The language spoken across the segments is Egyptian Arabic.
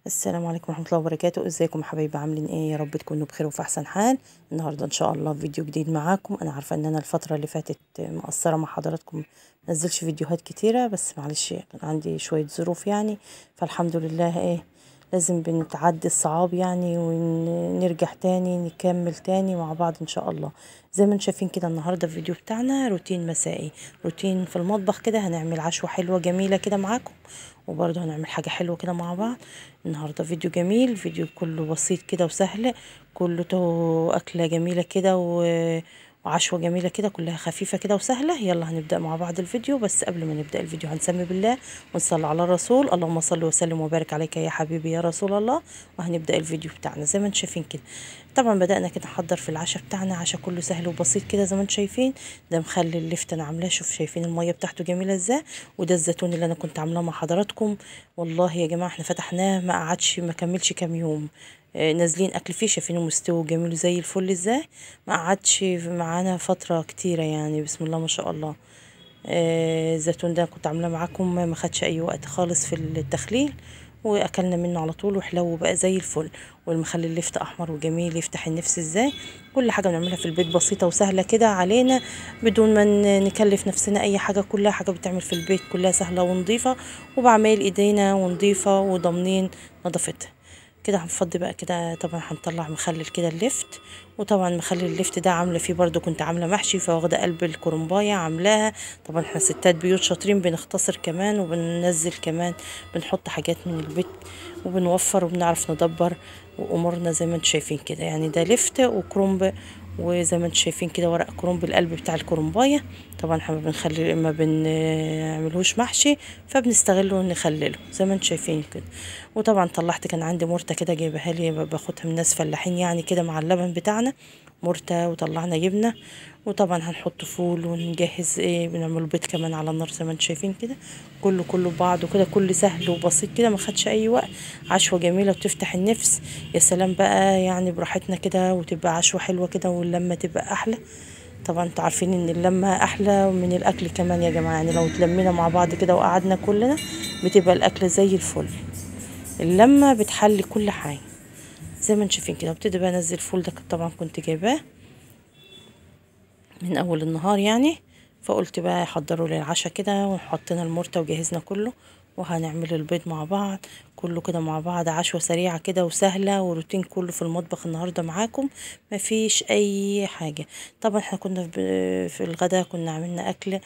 السلام عليكم ورحمة الله وبركاته. ازيكم يا حبايبي، عاملين ايه؟ يا رب تكونوا بخير وفي احسن حال. النهارده ان شاء الله فيديو جديد معاكم. انا عارفه ان انا الفترة اللي فاتت مقصرة مع حضراتكم، منزلش فيديوهات كتيرة، بس معلش كان عندي شوية ظروف يعني، فالحمد لله ايه لازم بنتعدي الصعاب يعني ونرجع تاني نكمل تاني مع بعض ان شاء الله. زي ما انتم شايفين كده النهارده الفيديو بتاعنا روتين مسائي، روتين في المطبخ كده. هنعمل عشوه حلوة جميلة كده معاكم، وبرضه هنعمل حاجة حلوة كده مع بعض. النهارده فيديو جميل، فيديو كله بسيط كده وسهل، كله اكله جميلة كده وعشوه جميلة كده، كلها خفيفة كده وسهلة. يلا هنبدا مع بعض الفيديو، بس قبل ما نبدا الفيديو هنسمي بالله ونصلي على الرسول. اللهم صل وسلم وبارك عليك يا حبيبي يا رسول الله. وهنبدا الفيديو بتاعنا زي ما انتم شايفين كده. طبعا بدانا كده نحضر في العشاء بتاعنا، عشاء كله سهل وبسيط كده زي ما انتم شايفين. ده مخلي اللفت انا عاملاه، شوف شايفين المية بتاعته جميلة ازاي. وده الزيتون اللي انا كنت عاملاه مع حضراتكم. والله يا جماعة احنا فتحناه ما قعدش، ما كملش كام يوم، نازلين اكل فيه، شايفينه مستوي جميل زي الفل ازاي، ما قعدش معانا فترة كتيرة يعني، بسم الله ما شاء الله. الزيتون ده كنت عاملاه معاكم، ما خدش اي وقت خالص في التخليل، واكلنا منه على طول وحلو بقى زي الفل. والمخلل اللفت احمر وجميل يفتح النفس ازاي. كل حاجة بنعملها في البيت بسيطة وسهلة كده علينا، بدون ما نكلف نفسنا اي حاجة. كلها حاجة بتعمل في البيت، كلها سهلة ونظيفه، وبعمل ايدينا ونظيفه وضامنين نظافتها كده. هنفضي بقى كده، طبعا هنطلع مخلل كده اللفت. وطبعا مخلل اللفت ده عامله فيه برده، كنت عامله محشي، فواخده قلب الكرنبايه عاملاها. طبعا احنا ستات بيوت شاطرين، بنختصر كمان وبننزل كمان، بنحط حاجات من البيت وبنوفر وبنعرف ندبر وامورنا زي ما انتم شايفين كده. يعني ده لفت وكرنب، وزي ما انتم شايفين كده ورق كرنب، القلب بتاع الكرنبايه. طبعا احنا بنخلي ما بنعملهوش محشي، فبنستغله ونخلله زي ما انتم شايفين كده. وطبعا طلعت كان عندي مرته كده جايبها لي، باخدها من ناس فلاحين يعني كده مع اللبن بتاعنا مرته، وطلعنا جبنه. وطبعا هنحط فول ونجهز ايه، بنعمل بيض كمان على النار زي ما انتم شايفين كده. كله بعضه كده، كله سهل وبسيط كده، ما خدش اي وقت. عشوه جميلة وتفتح النفس، يا سلام بقى يعني، براحتنا كده، وتبقى عشوه حلوة كده، واللمه تبقى احلى. طبعا انتوا عارفين ان اللمة احلى من الاكل كمان يا جماعة، يعني لو اتلمينا مع بعض كده وقعدنا كلنا بتبقى الاكل زي الفل. اللمة بتحلي كل حاجة زي ما انتم شايفين كده. وابتدي بقى انزل الفول ده، طبعا كنت جايباه من اول النهار يعني، فقلت بقى احضره للعشاء كده. وحطينا المرته وجهزنا كله، وهنعمل البيض مع بعض كله كده مع بعض. عشوه سريعة كده وسهلة، وروتين كله في المطبخ النهارده معاكم، مفيش اي حاجة. طبعا احنا كنا في الغدا كنا عملنا اكل،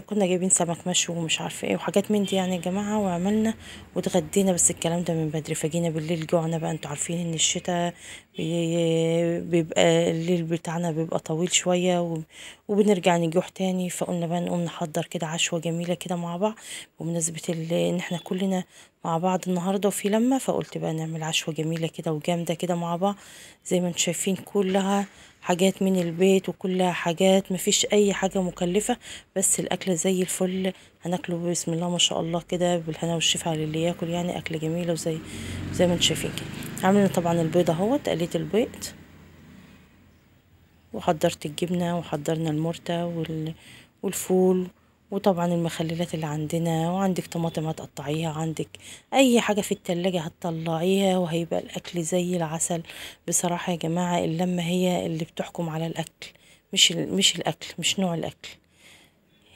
كنا جايبين سمك مشوي ومش عارفه ايه وحاجات من دي يعني يا جماعة، وعملنا واتغدينا، بس الكلام ده من بدري. فجينا بالليل جوعنا بقى، انتوا عارفين ان الشتاء بيبقى الليل بتاعنا بيبقى طويل شوية، وبنرجع نجوع تاني. فقلنا بقى نقوم نحضر كده عشوه جميلة كده مع بعض، بمناسبة ان احنا كلنا مع بعض النهارده وفي لمه، فقلت بقى نعمل عشوه جميلة كده وجامده كده مع بعض. زي ما انتوا شايفين كلها حاجات من البيت، وكلها حاجات مفيش اي حاجة مكلفة، بس الاكل زي الفل هناكله بسم الله ما شاء الله كده، بالهنا والشفا على اللي ياكل يعني. اكله جميلة وزي ما انتوا شايفين كده. عملنا طبعا البيض اهوت، قليت البيض وحضرت الجبنة، وحضرنا المرته والفول، وطبعا المخللات اللي عندنا، وعندك طماطم هتقطعيها، عندك اي حاجة في التلاجة هتطلعيها، وهيبقى الاكل زي العسل. بصراحة يا جماعة اللمة هي اللي بتحكم على الاكل، مش الاكل، مش نوع الاكل،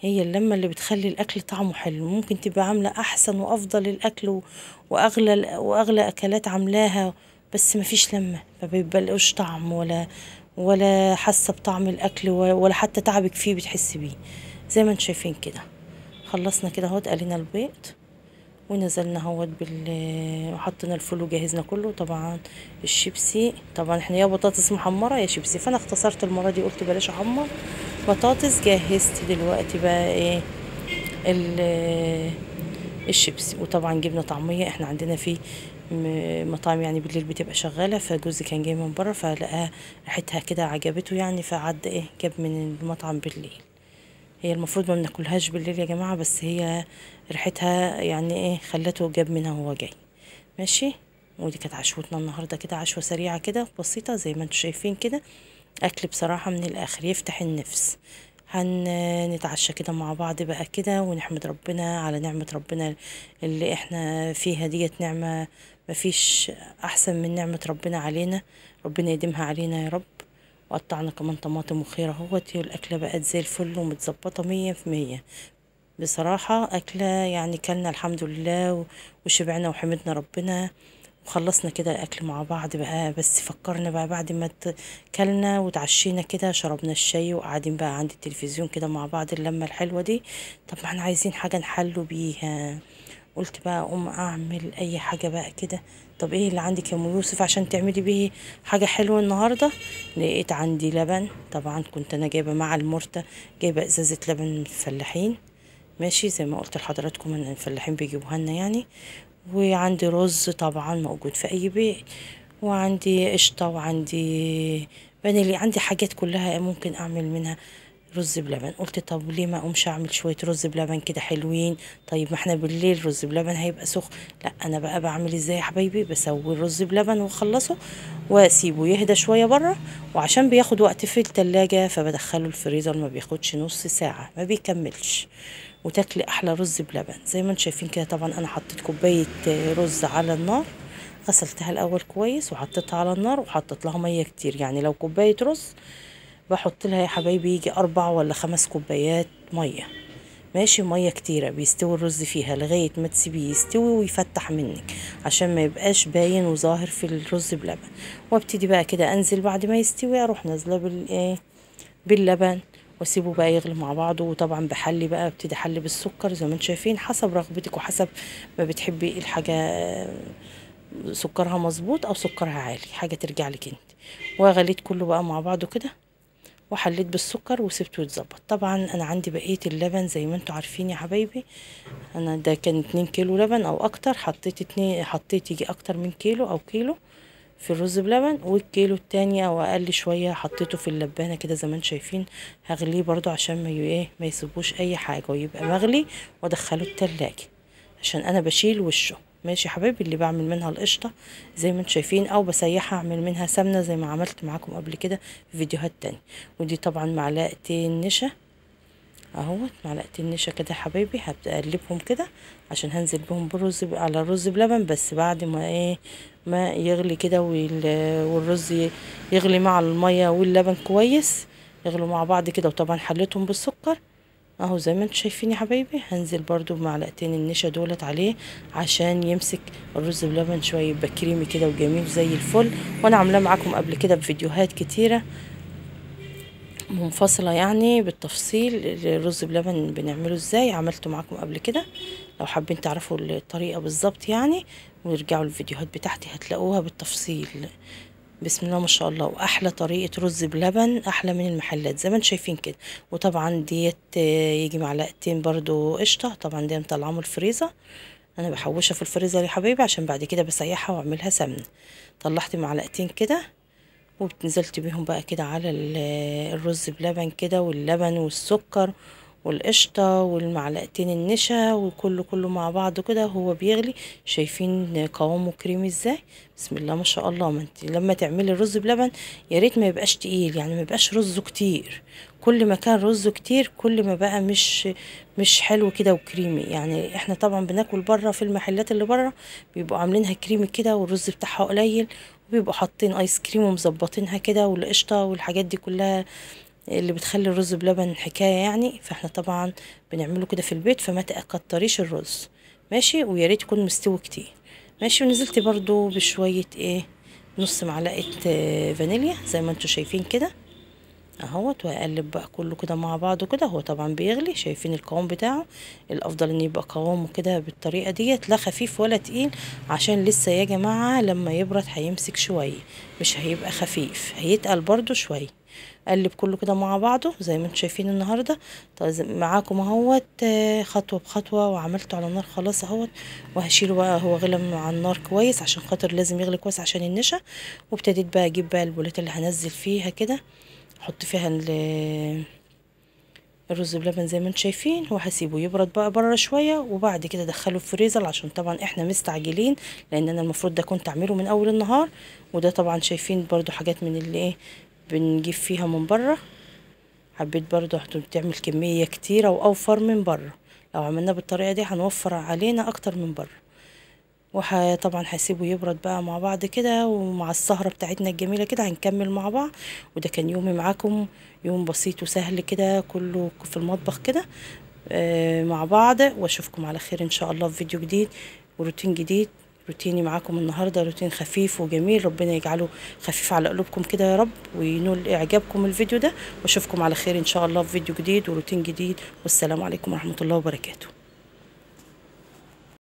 هي اللمة اللي بتخلي الاكل طعمه حلو. ممكن تبقى عامله احسن وافضل الاكل واغلى اكلات عاملاها، بس مفيش لمه، ما بيبقاش طعم ولا حاسه بطعم الاكل، ولا حتى تعبك فيه بتحسي بيه. زي ما انتم شايفين كده خلصنا كده اهوت، قلينا البيض ونزلنا اهوت وحطينا الفول وجهزنا كله. طبعا الشيبسي، طبعا احنا يا بطاطس محمرة يا شيبسي، فانا اختصرت المرة دي قلت بلاش احمر بطاطس. جهزت دلوقتي بقى ايه الشيبسي. وطبعا جبنا طعميه، احنا عندنا في مطاعم يعني بالليل بتبقى شغالة، فجوزي كان جاي من بره فلقاها ريحتها كده عجبته يعني، فعد ايه جاب من المطعم بالليل. هي المفروض ما بناكلهاش بالليل يا جماعة، بس هي ريحتها يعني ايه خلته جاب منها وهو جاي. ماشي. ودي كانت عشوتنا النهارده كده، عشوه سريعة كده بسيطة زي ما انتم شايفين كده. اكل بصراحة من الاخر يفتح النفس. هنتعشى كده مع بعض بقى كده، ونحمد ربنا على نعمة ربنا اللي احنا فيها ديت، نعمة مفيش احسن من نعمه ربنا علينا، ربنا يديمها علينا يا رب. وقطعنا كمان طماطم وخيار اهوت، والاكله بقت زي الفل ومتظبطه 100%. بصراحة اكله يعني كلنا الحمد لله وشبعنا وحمدنا ربنا وخلصنا كده الاكل مع بعض بقى. بس فكرنا بقى بعد ما كلنا وتعشينا كده، شربنا الشاي وقاعدين بقى عند التلفزيون كده مع بعض، اللمة الحلوة دي. طب ما احنا عايزين حاجة نحلو بيها، قلت بقى اقوم اعمل اي حاجة بقى كده. طب ايه اللي عندك يا ام يوسف عشان تعملي بيه حاجة حلوة النهارده؟ لقيت عندي لبن، طبعا كنت انا جايبه مع المرته، جايبه ازازة لبن من الفلاحين، ماشي زي ما قلت لحضراتكم ان الفلاحين بيجيبوها لنا يعني. وعندي رز طبعا موجود في اي بيت، وعندي قشطه، وعندي فانيليا، عندي حاجات كلها ممكن اعمل منها رز بلبن. قلت طب ليه ما اقومش اعمل شوية رز بلبن كده حلوين؟ طيب ما احنا بالليل رز بلبن هيبقى سخن. لا انا بقى بعمل ازاي يا حبايبي؟ بسوي الرز بلبن واخلصه واسيبه يهدى شوية بره، وعشان بياخد وقت في التلاجة فبدخله الفريزر، ما بياخدش نص ساعة، ما بيكملش، وتاكلي احلى رز بلبن زي ما انتم شايفين كده. طبعا انا حطيت كوباية رز على النار، غسلتها الاول كويس وحطيتها على النار، وحطيت لها مية كتير، يعني لو كوباية رز بحط لها يا حبايبي يجي 4 ولا 5 كوبايات مية، ماشي، مية كتيرة بيستوي الرز فيها لغاية ما تسيبيه يستوي ويفتح منك عشان ما يبقاش باين وظاهر في الرز بلبن. وابتدي بقى كده انزل بعد ما يستوي، اروح نازله بالايه باللبن واسيبه بقى يغلي مع بعضه. وطبعا بحلي بقى، ابتدي احلي بالسكر زي ما انتم شايفين حسب رغبتك وحسب ما بتحبي الحاجة، سكرها مظبوط او سكرها عالي، حاجة ترجع لك انت. وغليت كله بقى مع بعضه كده وحليت بالسكر وسبته يتظبط. طبعا انا عندي بقية اللبن زي ما انتم عارفين يا حبايبي، انا ده كان 2 كيلو لبن او اكتر، حطيت 2، حطيت يجي اكتر من كيلو او كيلو في الرز بلبن، والكيلو التاني او اقل شوية حطيته في اللبانه كده زي ما انتم شايفين. هغليه برضو عشان ما ايه ما يسيبوش اي حاجة، ويبقى مغلي وادخله التلاجة عشان انا بشيل وشه، ماشي يا حبايبي. اللي بعمل منها القشطه زي ما انتم شايفين، او بسيحها اعمل منها سمنه زي ما عملت معاكم قبل كده في فيديوهات تانية. ودي طبعا معلقتين نشا اهوت، معلقتين نشا كده يا حبايبي، هقلبهم كده عشان هنزل بهم بالرز على الرز بلبن، بس بعد ما ايه ما يغلي كده والرز يغلي مع المية واللبن كويس، يغلوا مع بعض كده. وطبعا حليتهم بالسكر اهو زي ما انتم شايفين يا حبايبي. هنزل برضو بمعلقتين النشا دولت عليه عشان يمسك الرز بلبن شوية، يبقى كريمي كده وجميل زي الفل. وانا عاملاه معاكم قبل كده بفيديوهات كتيرة منفصلة يعني بالتفصيل الرز بلبن بنعمله ازاي، عملته معاكم قبل كده، لو حابين تعرفوا الطريقة بالظبط يعني ويرجعوا الفيديوهات بتاعتي هتلاقوها بالتفصيل. بسم الله ما شاء الله، واحلى طريقه رز بلبن، احلى من المحلات زي ما انتم شايفين كده. وطبعا ديت يجي معلقتين برضو قشطه، طبعا دي مطلعاها من الفريزر، انا بحوشها في الفريزر يا حبايبي عشان بعد كده بسيحها واعملها سمنه. طلعت معلقتين كده ونزلت بيهم بقى كده على الرز بلبن كده، واللبن والسكر والقشطه والمعلقتين النشا وكله كله مع بعضه كده وهو بيغلي. شايفين قوامه كريمي ازاي؟ بسم الله ما شاء الله. ما انت لما تعملي الرز بلبن يا ريت ما يبقاش تقيل، يعني ما يبقاش رزه كتير، كل ما كان رزه كتير كل ما بقى مش حلو كده وكريمي. يعني احنا طبعا بناكل بره في المحلات اللي بره بيبقوا عاملينها كريمي كده والرز بتاعها قليل، وبيبقوا حاطين ايس كريم ومظبطينها كده والقشطه والحاجات دي كلها اللي بتخلي الرز بلبن حكاية يعني. فاحنا طبعا بنعمله كده في البيت، فما تكتريش الرز، ماشي، ويا ريت يكون مستوي كتير، ماشي. ونزلت برضو بشوية ايه نص معلقه فانيليا زي ما انتم شايفين كده اهوت، وهقلب بقى كله كده مع بعضه كده. هو طبعا بيغلي، شايفين القوام بتاعه، الافضل ان يبقى قوامه كده بالطريقة ديت، لا خفيف ولا تقيل، عشان لسه يا جماعة لما يبرد هيمسك شوية، مش هيبقى خفيف، هيتقل برضو شوية. قلب كله كده مع بعضه زي ما انتم شايفين النهارده. طيب معاكم اهوت خطوة بخطوة، وعملته على النار خلاص اهوت، وهشيله بقى. هو غلى على النار كويس عشان خاطر لازم يغلي كويس عشان النشا. وابتديت بقى اجيب بقى البولات اللي هنزل فيها كده، احط فيها الرز بلبن زي ما انتم شايفين، وهسيبه يبرد بقى بره شوية، وبعد كده ادخله الفريزر عشان طبعا احنا مستعجلين، لان انا المفروض ده كنت اعمله من اول النهار. وده طبعا شايفين برضو حاجات من اللي ايه بنجيب فيها من بره، حبيت برضو تعمل كمية كتيرة واوفر من بره، لو عملنا بالطريقة دي هنوفر علينا اكتر من بره. وطبعا هسيبه يبرد بقى مع بعض كده، ومع السهرة بتاعتنا الجميلة كده هنكمل مع بعض. وده كان يومي معاكم، يوم بسيط وسهل كده، كله في المطبخ كده مع بعض. واشوفكم على خير ان شاء الله في فيديو جديد وروتين جديد. روتيني معاكم النهارده روتين خفيف وجميل، ربنا يجعله خفيف على قلوبكم كده يا رب، وينول اعجابكم الفيديو ده. واشوفكم على خير ان شاء الله في فيديو جديد وروتين جديد، والسلام عليكم ورحمة الله وبركاته.